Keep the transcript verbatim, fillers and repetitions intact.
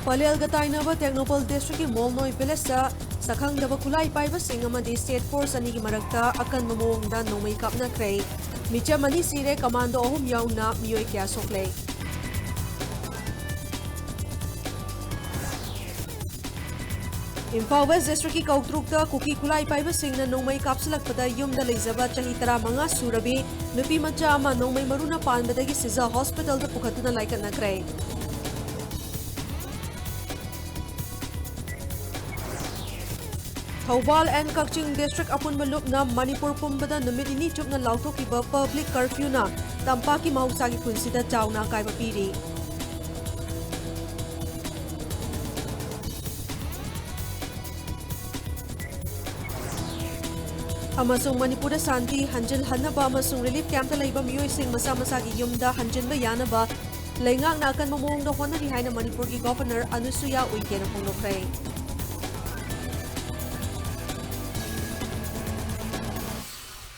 ꯄꯂꯦꯜꯒ ꯇꯥꯏꯅꯕ ꯇꯦꯡꯅꯧꯄꯜ ꯗꯤꯁꯇ꯭ꯔꯤꯛꯀꯤ ꯃꯣꯜꯅꯣꯏ ꯚꯤꯂꯦꯖꯇ ꯁꯛꯈꯪꯗꯕ ꯈꯨꯠꯂꯥꯏ ꯄꯥꯏꯕꯁꯤꯡ ꯑꯃꯗꯤ ꯁ꯭ꯇꯦꯠ ꯐꯣꯔꯁ ꯑꯅꯤꯒꯤ ꯃꯔꯛꯇ ꯑꯀꯟꯕ ꯃꯑꯣꯡꯗ ꯅꯣꯡꯃꯩ ꯀꯥꯞꯅꯈ꯭ꯔꯦ꯫ ꯃꯤꯆꯝ ꯑꯅꯤ ꯁꯤꯔꯦ, ꯀꯃꯥꯟꯗꯣ ꯑꯍꯨꯝ ꯌꯥꯎꯅ ꯃꯤꯑꯣꯏ ꯀꯌꯥ ꯁꯣꯛꯂꯦ꯫ ꯏꯝꯐꯥꯜ ꯋꯦꯁ ꯗꯤꯁꯇ꯭ꯔꯤꯛꯀꯤ ꯀꯧꯇ꯭ꯔꯨꯛꯇ ꯀꯨꯀꯤ ꯈꯨꯠꯂꯥꯏ ꯄꯥꯏꯕꯁꯤꯡꯅ ꯅꯣꯡꯃꯩ ꯀꯥꯞꯁꯤꯜꯂꯛꯄꯗ ꯌꯨꯝꯗ ꯂꯩꯖꯕ ꯆꯍꯤ ꯇꯔꯥꯃꯉꯥ ꯁꯨꯔꯕꯤ ꯅꯨꯄꯤ ꯃꯆꯥ ꯑꯃ ꯅꯣꯡꯃꯩ ꯃꯔꯨꯅ ꯄꯥꯟꯕꯗꯒꯤ ꯁꯤꯖ ꯍꯣꯁꯄꯤꯇꯥꯜꯗ ꯄꯨꯈꯠꯇꯨꯅ ꯂꯥꯏꯀꯠꯅꯈ꯭ꯔꯦ꯫ ꯊꯧꯕꯥꯜ and ꯀꯛꯆꯤꯡ ꯗꯤꯁꯇ꯭ꯔꯤꯛ ꯑꯄꯨꯟꯕ ꯂꯨꯞꯅ ꯃꯅꯤꯄꯨꯔ ꯄꯨꯝꯕꯗ ꯅꯨꯃꯤꯠ ꯅꯤꯅꯤ ꯆꯨꯞꯅ ꯂꯥꯎꯊꯣꯛꯈꯤꯕ ꯄꯕ꯭ꯂꯤꯛ ꯀꯔꯐ꯭ꯌꯨꯅ ꯇꯝꯄꯥꯛꯀꯤ ꯃꯍꯧꯁꯥꯒꯤ ꯄꯨꯟꯁꯤꯗ ꯆꯥꯎꯅ ꯑꯀꯥꯏꯕ ꯄꯤꯔꯤ꯫ ꯑꯃꯁꯨꯡ ꯃꯅꯤꯄꯨꯔꯗ ꯁꯥꯟꯇꯤ ꯍꯟꯖꯤꯜꯍꯟꯅꯕ ꯑꯃꯁꯨꯡ ꯔꯤꯂꯤꯐ ꯀꯦꯝꯞꯇ ꯂꯩꯕ ꯃꯤꯑꯣꯏꯁꯤꯡ ꯃꯁꯥ ꯃꯁꯥꯒꯤ ꯌꯨꯝꯗ ꯍꯟꯖꯤꯟꯕ ꯌꯥꯅꯕ ꯂꯩꯉꯥꯛꯅ ꯑꯀꯟꯕ ꯃꯑꯣꯡꯗ ꯍꯣꯠꯅꯔꯤ ꯍꯥꯏꯅ ꯃꯅꯤꯄꯨꯔꯒꯤ ꯒꯣꯚꯔꯅꯔ ꯑꯅꯨꯁꯨꯌꯥ ꯎꯏꯀꯦꯅ ꯐꯣꯡꯗꯣꯛꯈ꯭ꯔꯦ꯫